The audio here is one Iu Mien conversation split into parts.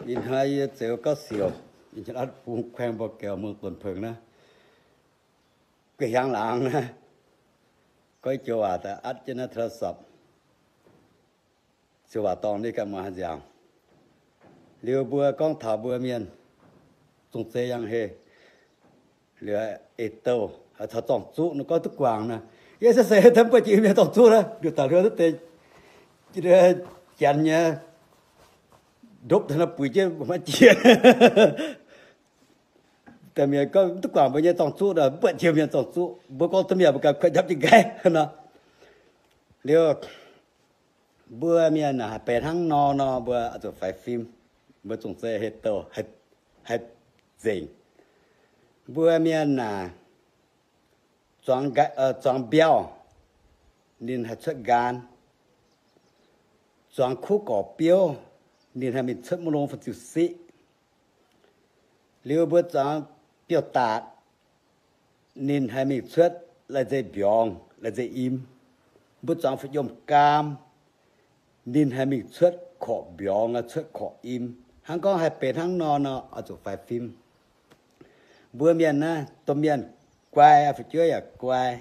Ih hnoi yie ziouc gorngv siouc, bung kuaeng mbuo gaux mungh donx pengx naaiv, guei hiaangx laangz naaiv, gorngv joux waac daaih atv jienv naaiv โทรศัพท์ ziouc waac dorngh ninh ganh muangx haaix nziaauc. Liuz mbuo gorngv taux mbuo mienh zong zei yangh heh, liuz eix douh caux zorng-zuqv nor gorngv duqv guangc nor, yie se seix taux mv buatc jiex mienh zorng-zuqv naaiv, liuz taux hluo duqv deix janx nyei ndopv taux naaiv buix jienv mbuo maiv jiex. Deix mienh gorngv duqv guangc mbuo nyei zorng-zuqv nor, mv buatc jiex mienh zorng-zuqv. Mbuo gorngv duqv mienh mbuo ganh kuotv njapv jienv nqaiv nor. Liuz mbuo mienh naaic haih benx hnangv nor nor, mbuo oix zuqc faix fim. Mbuo zong zei heh douh haih nzengc. Mbuo mienh naaic zuangx mbiauh, ninh haih cuotv nqaan. Zuangx kuv gorqv-biouv, ninh haih mingh cuotv mv longx fai ziux siqv. Liuz mbuo zuangx biouv-daatc, ninh haih mingh cuotv lai-nzeix mbiorngz, lai-nzeix im. Mbuo zuangx fu'jom-gaam, ninh haih mingh cuotv korqv mbiorngz, cuotv korqv im. Hnangv gorngv haih benx hnangv nor nor, oix zuqc faix fim. Mbuo mienh naaiv, domh mienh guai, fu'jueiv yaac guai.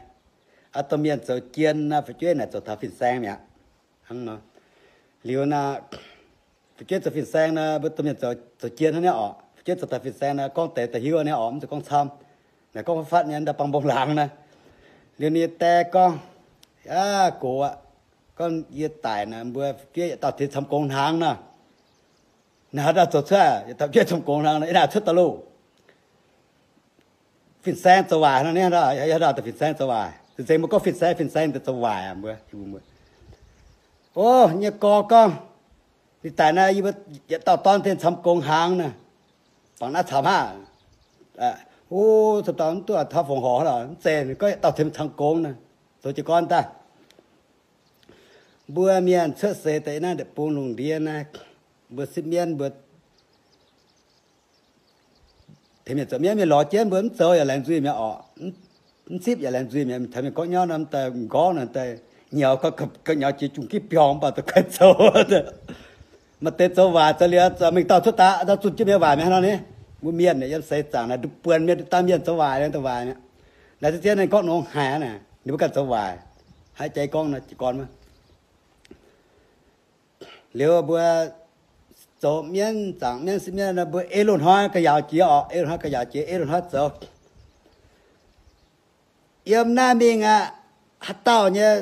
Aa, domh mienh zoux jien naaiv, fu'jueiv naaic zoux taux fin-saeng mi'aqv. Hnangv nor, liuz naaiv, fu'jueiv zoux fin-saeng nor, mbuo domh mienh zoux, zoux jien hnangv naaiv orqc. Fu'jueiv zoux taux fin-saeng nor, gorngv deix da'hiuv naaiv orqc, mv zuqc gorngv camv. Naaiv gorngv fatv nyei, ndau bang mbong laangz naaiv. Liuz ninh dae gorngv, aa, gox aqv, gorngv yie daic naaic, mbuo fu'jueiv yietc dauh tengx camv gong hnaangx nor. Naaiv haaix dauh zoux cuotv, yietc dauh fu'jueiv camv gong hnaangx nor, yie naaic cuotv daaih loh. Fin-saeng zoux waaic nor, yie haaix dauh daaih fin-saeng zoux waaic. Nzengc mbuo gorngv fin-saeng, fin-saeng daaih zoux waaic aqv, mbuo. O, nyei gorx gorngv, ninh daic naaiv, yie mbuo yietc dauh dorn tengx camv gong hnaangx naaic. Bangc naaiv caux haav. O, camv dauh mv duqv taux fongc horc lorqc, mv zeiz, ninh gorngv yietc dauh tengx camv gong naaic. Zoux jiez gorn daaih. Mbuo mienh cuotv seix daaih naaiv ndeic-bung lungh ndiev naaiv, mbuo sipv mienv mbuo tengx mienh zoux mienv, mienh lorz jienv mbuo mv zoux yaac laengz nzuih mi'aqv orqc. Mv sipv yaac laengz nzuih mi'aqv. Taux mienh gorngv nyauv nor, daaih nqorngv nor, daaih nyaux, ga'nyaux jiex jungh gitv biorngx mv baac daaih kuaaiv zoux. Maaih deix zoux waaic zoux liuz, mingh dauh cuotv daaih, dauh zunh jienv mienh waaic mi'aqv hnangv nor ni. Mbuo mienh yiem seix zaangc naaic, nduqc buonc mienh daaih mienh zoux waaic, daaih waaic mi'aqv. Naaiv ziex ziex ninh gorngv nongx haic aqv naaic, ninh mbuo ganh zoux waaic. Haiz jaax gorngv naaiv jiez gorn wuov. Liuz mbuo zoux mienv, zaangc mienv, sipv mienv nor, mbuo ei loz-hnoi ga'yaauc jiex orqc, ei loz-hnoi ga'yaauc jiex, ei loz-hnoi zoux. Yiem naaiv mingh aqv, haaix dauh nyei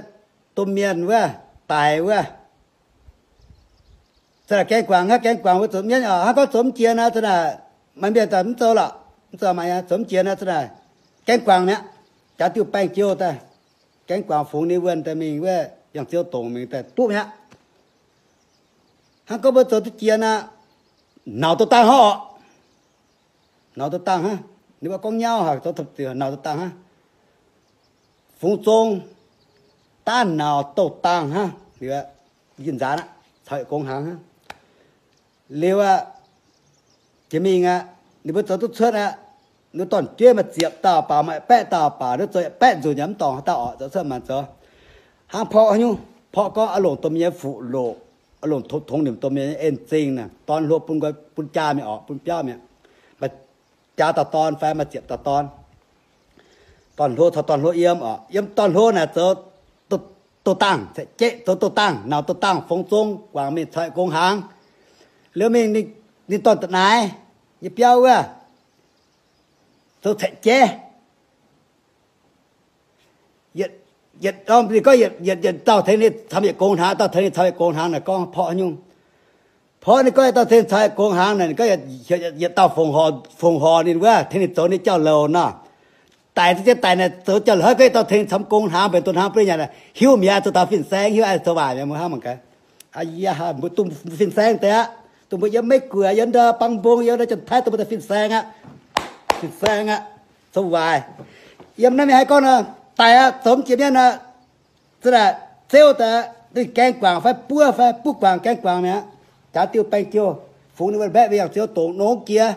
domh mienh wuov, daic wuov, za'naaic gaeng guangc, haaix gaeng guangc mbuo zoux mienv orqc, haaix gorngv zoux mv jiex nor, za'naaic maaih mienh daaih mv zoux lorqc, mv zoux maaih zoux mv jiex nor, za'naaic gaeng guangc mi'aqv. Jaax diuh baengh jiouh daaih, gaeng guangc fungx ninh wuonh daaih mingh wuov yangh ziouv dongc mingh daaih duqv mi'aqv. Hnangv gorngv mbuo zoux duqv jiex nor, nauc duqv dangh hnangv orqc. Nauc duqv dangh hnangv. Ninh mbuo gorngv nyauv haic, zoux taux ziouc nauc duqv dangh hnangv. Fungx zong daav nauc duqv dangh hnangv. Liuz, yinh nzaanx aqv, caux yietc gong hnaangx hnangv. Liuz aqv, jiex mingh aqv, ninh mbuo zoux duqv cuotv aqv. Ninh dorn-jueiv maaih ziepc dauh baac, maaih baeqv dauh baac, ninh zoux yietc baeqv nzunc yaac mv dorngc haaix dauh orqc, zoux cuotv maanc zoux. Hnangv porqv haaix nyungc, porqv gorngv oix longc domh mienh nyei fuqv-loqc, oix longc tongx nimc domh mienh nyei en-zingh naaic, dorn hlo bun nqoi, bun jaa mingh orqc, bun biauv mingh. Maaih jaa dauh dorn fai maaih ziepc dauh dorn. Dorn hlo caux dorn hlo yiem orqc. Yiem dorn hlo naaic zoux doh-dangh, caeqv-jeiv zoux doh-dangh, nauc doh-dangh, fungx zong guangc mingh caux yietc gong hnaangx. Liuz mingh ninh dorn da'naaiv nyei biauv wuov zoux caeqv-jeiv. Yietc, yietc, ninh gorngv yietc, yietc, yietc dauh tengx ninh camv yietc gong hnaangx, dauh tengx ninh camv yietc gong hnaangx naaic gorngv porqv haaix nyungc. Porqv ninh gorngv yietc dauh tengx camv yietc gong hnaangx naaic, ninh gorngv yietc, yietc dauh fongc horc, fongc horc ninh wuov, tengx ninh zoux ninh jauv-louc nor. Daic za'gengh daic naaic zoux jauv-louc hnangv, gorngv yietc dauh tengx camv gong hnaangx, benx doh hnaangx bun ninh nyanc, hiuv mi'aqv, zoux taux fin-saeng, hiuv ai zoux waaic mi'aqv, mbuo hnangv mangc gaax. Aa, yie mbuo dongh fin-saeng deix aqv, dongh mbuo yiem Meiv-Guoqv, yiem ndau Bang Mbong, yiem ndau Janx-Taiv, dongh mbuo daaih fin-saeng aqv. Fin-saeng aqv, zoux waaic. Yiem naaiv mingh haih gorngv nor, daic aqv, zoux mv jiex mienv nor, za'naaic ziouv daaih ninh gaeng guangc fai buov fai buov guangc gaeng guangc mi'aqv. Jaax diuh baengh jiouh, fungx ninh mbuo mbaeqv mingh yangh ziouv dongc nongx jiex.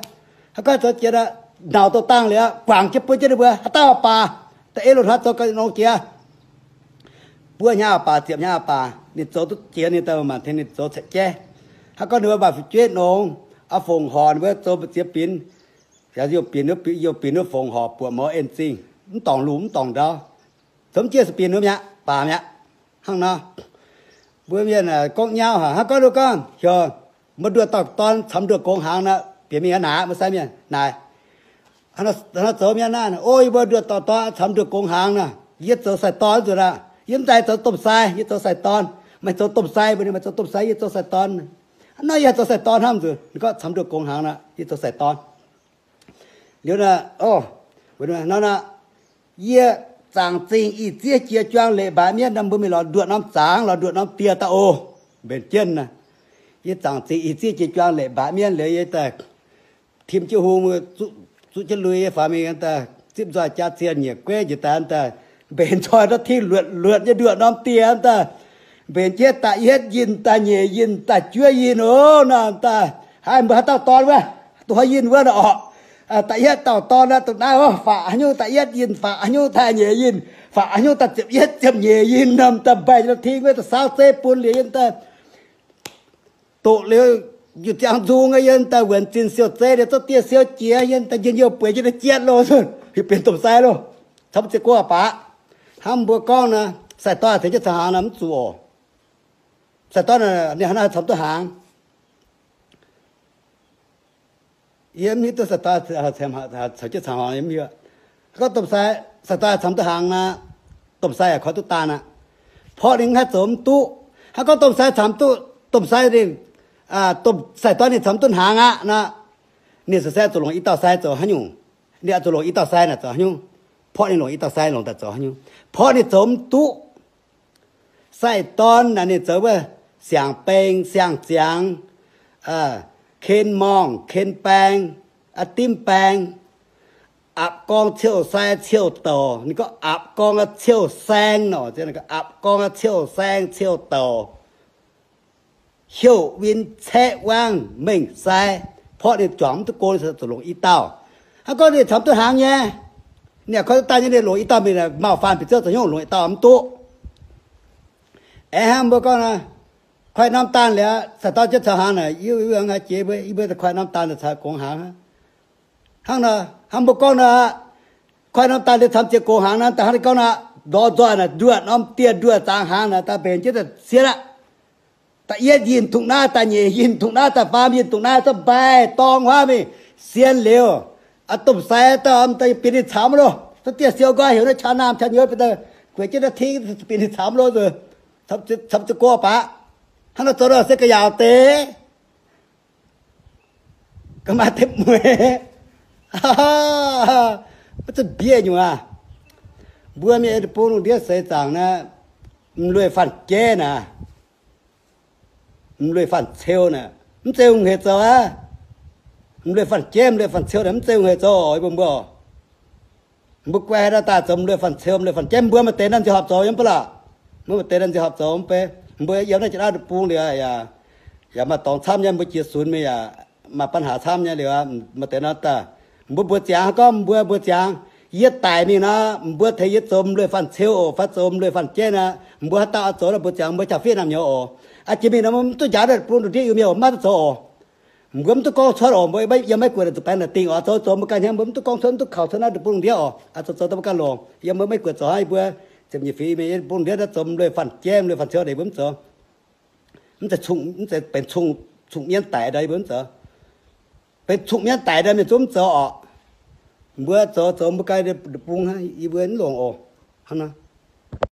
Haaix gorngv zoux jiex nor, nauc doh dangh liuz, guangc jienv bun jienv ninh mbuo, haaix dauh baac, da'eiv loz-hnoi zoux gau nongx jiex. Buov hnyangx baac, ziepc hnyangx baac, ninh zoux duqv jiex ninh daaih maanc tengx ninh zoux caeqv-jeiv. Haaix gorngv ninh mbuo maaih fu'jueiv nongx, Aa, fongc horc mbuo zoux ziex binc, youc binc, youc binc wuov fongc horc buoqc mouz en zingh, mv dorngc lungh mv dorngc ndau. Zoux mv jienv se binc wuov mi'aqv, baac mi'aqv. Hnangv nor, mbuo mienh gorngv nyauv haic, hnangv gorngv nduov gorngv heuc mbuo nduoh dauh dorn camx nduoh gongx hnaangx nor, bieqc mingh aqv naaic, mbuo sai mienh naaic, hnangv nor zoux mienh naaiv, o, yie mbuo nduoh dauh dorn camx nduoh gongx hnaangx nor, yie zoux sai-dorn nzunc aqv. Yie mv daaih zoux domh sai, yie zoux sai-dorn. Maaih zoux domh sai mbuo, ninh maaih zoux domh sai, yie zoux sai-dorn. Hnangv nor yie haih zoux sai-dorn hnangv nzunc, ninh gorngv camx nduoh gongx hnaangx nor, yie zoux sai-dorn. Liuz nor, o, nor nor, yie zaangc zingh ih zieqv jiex juang leqc mbaatc mienv nor, mbuo mingh lorz nduoqc norm zangx, lorz nduoqc norm dieh daaih oc. Mbenc jienv nor, yie zaangc zingh ih zieqv jiex juang leqc mbaatc mienv liuz, yie daaih tim jienv hung, zuqv jienv lui, yie faaux mingh daaih zipv nzoih jaa zienh nyiec gueiv njiec daaih, daaih mbenc nzoih ndortv tingv luoqc luoqc nyei nduoqc norm dieh daaih, mbenc jienv da'yietv yinh, da'nyeic yinh, da'juov yinh oc. Nor daaih, haiz mbuo haaix dauh dorn wuov, duqv haaix yinh wuov nor orqc. Da'yietv dauh dorn nor, dongh naaiv oc, faatv haaix nyungc da'yietv yinh, faatv haaix nyungc da'nyeic yinh, faatv haaix nyungc da'ziepc yietv, ziepc nyeic yinh, norm daaih mbaih nyei tingv wuov daaih saauv zeiv bun liuz yinh daaih doqc liuz, yietc ziangx nzung yinh daaih wuonx zinh siou zeiv liuz, zorqv dieh siou jiex yinh daaih njien-youh bueix jienv daaih jienv loh, hiuv benx domh sai loh. Camv ziex go baac. Hnangv mbuo gorngv nor, sai-dorn ceix jienv caux hnaangx nor mv zuqc oc. Sai-dorn ninh hnangv naaiv camv duqv hnaangx. Yie mv hiuv duqv sai-dorn caux jienv caux hnaangx, yie mv hiuv. Gorngv domh sai, sai-dorn camv duqv hnaangx nor, domh sai yaac koi duqv daan aqv. Porv ninh mv haih zoux mv duqv. Hnangv gorngv domh sai camv duqv, domh sai ninh, domh sai-dorn ninh camv duqv hnaangx aqv nor, ninh se zuqc longc i dauh sai zoux haaix nyungc? Ninh oix zuqc longc i dauh sai naaic zoux haaix nyungc? Porv ninh longc i dauh sai longc daaih zoux haaix nyungc? Porv ninh zoux mv duqv. Sai-dorn naaic ninh zoux wuov siang-beng, siang-ziangx, ken-morngh, ken-baeng, a'dimv baeng, apc gorngv ciouv sai ciouv douc. Ninh gorngv apc gorngv ciouv saeng nor, apc gorngv ciouv saeng ciouv douc, heuc win caeqv wangv mengh sai. Porv ninh juangc mv duqv go, ninh zuqc longc i dauh. Hnangv gorngv ninh camv duqv hnaangx nyei, ninh yaac koi duqv daan nyei, ninh longc i dauh mingh, mauh faanh bieqc ziouv zoux hnyouv longc i dauh mv duqv. Aengx hnangv mbuo gorngv nor, koi norm daan liuz, sai-dorn jienv caux hnaangx naaic, yie mbuo haaix jiex mbuo, yie mbuo koi norm daan naaic caux gongx hnaangx. Hnangv nor, hnangv mbuo gorngv nor, koi norm daan liuz camv ziex gongx hnaangx nor, da'hnangv ninh gorngv nor, lorz nzoih naaic nduoqc norm dieh nduoqc zaangc hnaangx naaic, daaih mbenc jienv daaih sienx aqv. Da'yietv yinh dungx naaiv, da'nyeic yinh dungx naaiv, da'faam yinh dungx naaiv, zorqv mbaih dorng huaav mingh sienx liuz, aa, domh sai daaih, daaih bieqc ninh camv loh. Zorqv dieh siou nqoi heuc naaiv qaqv naamh qaqv nyouz bieqc daaih gueic jienv naaiv tingv bieqc ninh camv loh nzunc, camv ziex go baac. Hnangv nor zoux nor se ga'yaauc deix. Ga'maaih deix mueiz, maiv zuqc mbiev nyungc aac. Mbuo mienh ei deic-bung lungh ndiev seix zaangc naaiv, m'lueiz faanh jeiv naaic, m'lueiz faanh ceu naaic, mv zeiz hungh hec zoux aqv. M'lueiz faanh jeiv, m'lueiz faanh ceu naaic mv zeiz hungh hec zoux oc, mbuo mbuo oc. Mbuo guai haaix dauh daaih zoux m'lueiz faanh ceu, m'lueiz faanh jeiv, mbuo maaih deix naaiv nziex horpc zoux nyei mv baac lorqc. Mbuo maaih deix naaiv nziex horpc zoux mv bei. Mbuo yiem naaiv jiex naaiv deic-bung liuz yaac, yaac maaih dorngx camv nyei, mbuo jiex sunx mingh yaac maaih ปัญหา camv nyei liuz, maaih deix naaiv daaih. Mbuo mbuox ziangx gorngv mbuo mbuox ziangx, yie daic mingh nor, mbuo tengx yie zoux m'lueiz faanh ceu oc, fai zoux m'lueiz faanh jeiv nor, mbuo haaix dauh oix zoux nor mbuox ziangx mbuo jaax fiev naamh nyouz oc. Aa, jiex mingh nor mv duqv njaaux naaiv deic-bung lungh ndiev Iu-Mienh oc, maiv duqv zoux oc. Mbuo mv duqv gorngv cuotv oc, mbuo yiem maiv gueix naaic zuqc baengx naaic dingh oc, zoux zoux mbuo ganh hnyouv, mbuo mv duqv gorngv cuotv, mv duqv kaux cuotv naaiv deic-bung lungh ndiev oc. Aa, zoux zoux daaih mbuo ganh longc, yiem mbuo maiv gueix zoux hnangv yie mbuo ziepc nyeic fingx Iu-Mienh deic-bung lungh ndiev naaiv zoux m'lueiz faanh jeiv, m'lueiz faanh ceu deix mbuo mv zoux. Mv zeiz, mv zeiz benx cong-mienh daic ndau yie mbuo mv zoux. Benx cong-mienh daic ndau mienh zungv mv zoux oc. Mbuo zoux zoux mbuo ganh deic-bung hnangv, yie mbuo mv longc oc. Hnangv nor,